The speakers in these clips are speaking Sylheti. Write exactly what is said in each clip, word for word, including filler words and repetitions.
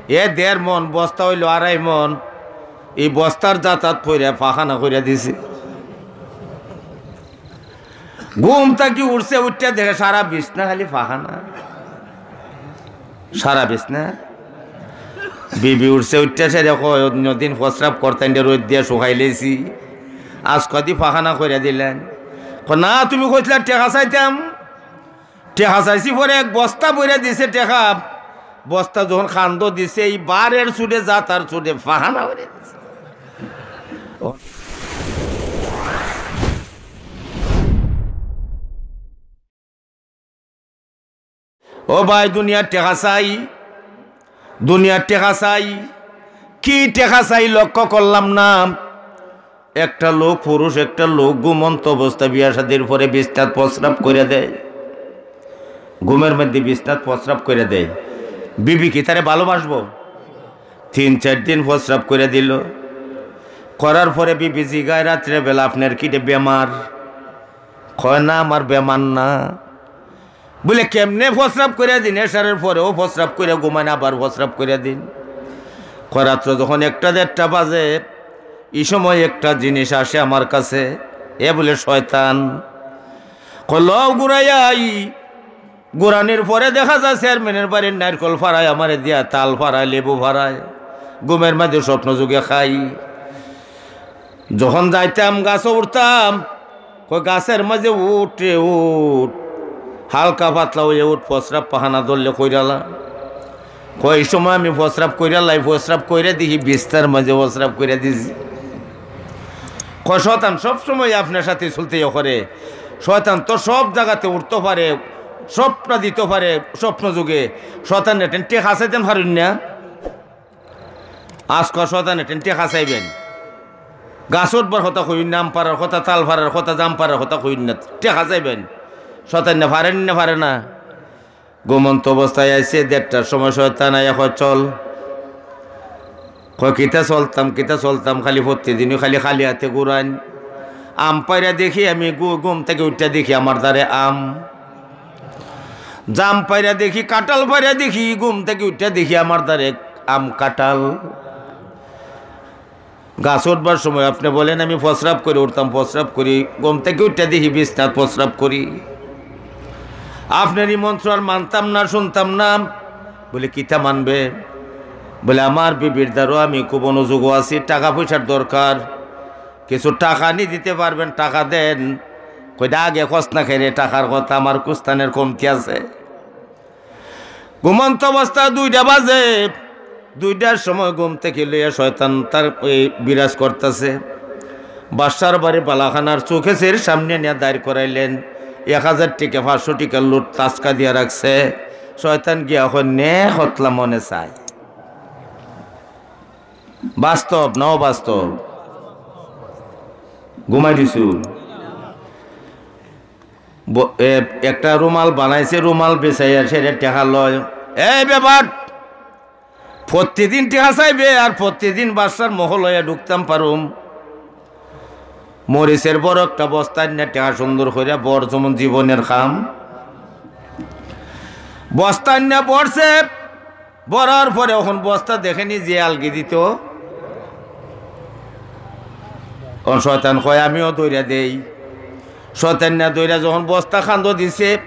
এ দেড় মন, বস্তা অইলো আড়াই মন। ই বস্তার জাতাত পইরা পাখানা কইরা দিছে। ঘুম থাকি উঠছে, উঠিয়া দেখে সারা বিছনা খালি পাখানা, সারা বিছনা। বিবি উঠছে, উঠিয়া সেরে কয়, "অন্যদিন প্রস্রাব করতাম, রইদ দিয়া শুকাইলাইছি, আইজ কদি পাখানা কইরা দিলাইন?" কয়, "না, তুমি কইছলায় টেকা চাইতাম, টেকা চাইছি, পরে এক বস্তা ভইরা দিছে টেকা।" বস্তা যখন কান্দো দিছে, ই বারের চুটে, জাতার চুটে পাখানা কইরা দিছে। ও ভাই, দুনিয়ার টেকা চাই, দুনিয়ার টেকা চাই, কি টেকা চাই লক্ষ্য করলাম না। একটা লোক, পুরুষ একটা লোক ঘুমন্ত অবস্থা, বিয়া শাদির পরে বিছনাত প্রস্রাব কইরা দেয়, ঘুমের মধ্যে বিছনাত প্রস্রাব কইরা দেয়। বিবি কি তারে ভালোবাসবো? তিন চাইর দিন প্রস্রাব কইরা দিল, করার পরে বিবি জিগায় রাত্রে বেলা, "আপনার কিতা বেমার?" কয়, "না, আমার বেমার না।" বলে, "কেমনে প্রস্রাব কইরা দিন? এশারের পরেও প্রস্রাব কইরা ঘুমাইন, আবার প্রস্রাব কইরা দিন।" কয়, "রাত্র যখন একটা দেড়টা বাজে, ই সময় একটা জিনিস আসে আমার কাছে, এ বলে শয়তান।" কয়, "লও ঘুরাইয়া আই।" ঘুরানির পরে দেখা যায় চেয়ারম্যানের বাড়ির নারকল ফাড়ায় আমারে দিয়া, তাল ফাড়ায়, লেবু ফাড়ায়, ঘুমের মাঝে স্বপ্ন যুগে খাই। যখন যাইতাম গাছো উঠতাম, কয়, "গাছের মাঝে উঠ রে উঠ, হালকা পাতলা অইয়া উঠ, প্রস্রাব পাখানা ধরলে কইরালা।" কয়, "ই সময় আমি প্রস্রাব কইরালাই, প্রস্রাব কইরা দেখি বিছনার মাঝে প্রস্রাব কইরা দিছি।" কয়, "শয়তান সব সময় আপনার সাথে চলতে ইয়ে করে, শয়তান তো সব জাগাতে উঠতো পারে, স্বপ্ন দিতো পারে, স্বপ্ন যুগে শয়তান এটেন টেকা চাইতেন পারুন না।" আজকে শয়তানে টেন টেকা চাইবেন। গাছ উঠবার কথা কইন না, আম পাড়ার কথা, তাল পাড়ার কথা, জাম পাড়ার কথা কইন না, টেকা চাইবেন। শয়তান না পারেন না, পারে না। ঘুমন্ত অবস্থায় আইছে, দেড়টার সময় শয়তান আইয়া কয়, "চল।" কয়, "কিতা চলতাম, কিতা চলতাম, খালি প্রতিদিনই খালি খালি হাতে ঘুরাইন। আম পাইরা দেখি আমি ঘু-, ঘুম থাকি উঠিয়া দেখি আমার দ্বারে আম।" জাম পাইরা দেখি, কাঁঠাল পাইরা দেখি, ঘুম থাকি উঠিয়া দেখি আমার দ্বারে আম কাঁঠাল। গাছ উঠবার সময় আপনে বলেন, "আমি প্রস্রাব করি উঠতাম, প্রস্রাব করি।" ঘুম থাকি উঠিয়া দেখি বিছনাত প্রস্রাব করি। আপনার ই মন্ত্র আর মানতাম না, শুনতাম না। বলে, "কিতা মানবে?" বলে, "আমার বিবির দ্বারো আমি খুব অনুযোগ আছি, টাকা পয়সার দরকার।" কিছু টাকা নি দিতে পারবেন, টাকা দেন। কইতা, "আগে কস না কেরে, টাকার কথা আমার কুস্তানের কমতি আছে।" ঘুমন্ত অবস্থা দুইটা বাজে, দুইটার সময় ঘুম থাকি লইয়া শয়তান তার এই বিরাজ করতাছে। বাদশার বাড়ি বালাখানার চৌকির সামনে নিয়া দাঁড় করাইলেন। এক হাজার টেকা, পাঁচশো টেকার লুট তাসকা দিয়া রাখছে। শয়তান গিয়া কয়, "নে কতলা মনে চায়।" বাস্তব না অবাস্তব? ঘুমাই দিছু। ব-, এ, একটা রুমাল বানাইছে, রুমাল বেচাইয়া সেটা টেকা লয়। এই বেটা, প্রতিদিন টেকা চাইবে আর প্রতিদিন বাদশার মহল অইয়া ঢুকতাম পারুম। মরিচের বড় একটা বস্তা আনিয়া টেকা সুন্দর কইরা বর, যেমন জীবনের কাম। বস্তা আনিয়া বরছে, বরার পরে অখন বস্তা দেখেনি যে আলগি দিত, অখন শয়তান কয়, "আমিও দৌড়া দেই।" শয়তান না দৌড়া যখন বস্তা কান্দো দিছে,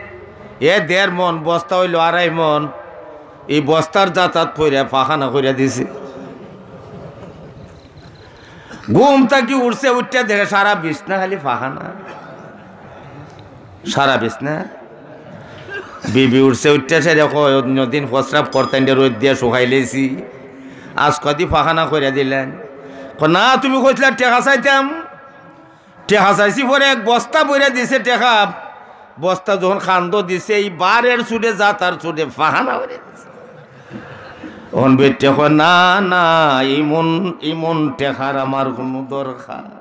এ দেড় মন, বস্তা অইলো আড়াই মন, ই বস্তার জাতাত পইরা পাখানা কইরা দিছে। ঘুম থাকি উঠছে, উঠিয়া দেখে সারা বিছনা খালি পাখানা। সারা বিছনা। বিবি উঠছে, উঠিয়া সেরে কয়, "অন্যদিন প্রস্রাব করতাম, রইদ দিয়া শুকাইলাইছি, আইজ কদি পাখানা কইরা দিলাইন?" কয়, "না, তুমি কইছলায় টেকা চাইতাম, টেকা চাইছি, পরে এক বস্তা ভইরা দিছে টেকা, বস্তা যখন কান্দো দিছে, ই বারের চুটে, জাতার চুটে পাখানা কইরা দিছে।" অখন বেটিয়ে কয়, "না, না, ইমন, ইমন টেকার আমার কুনু দরকার।"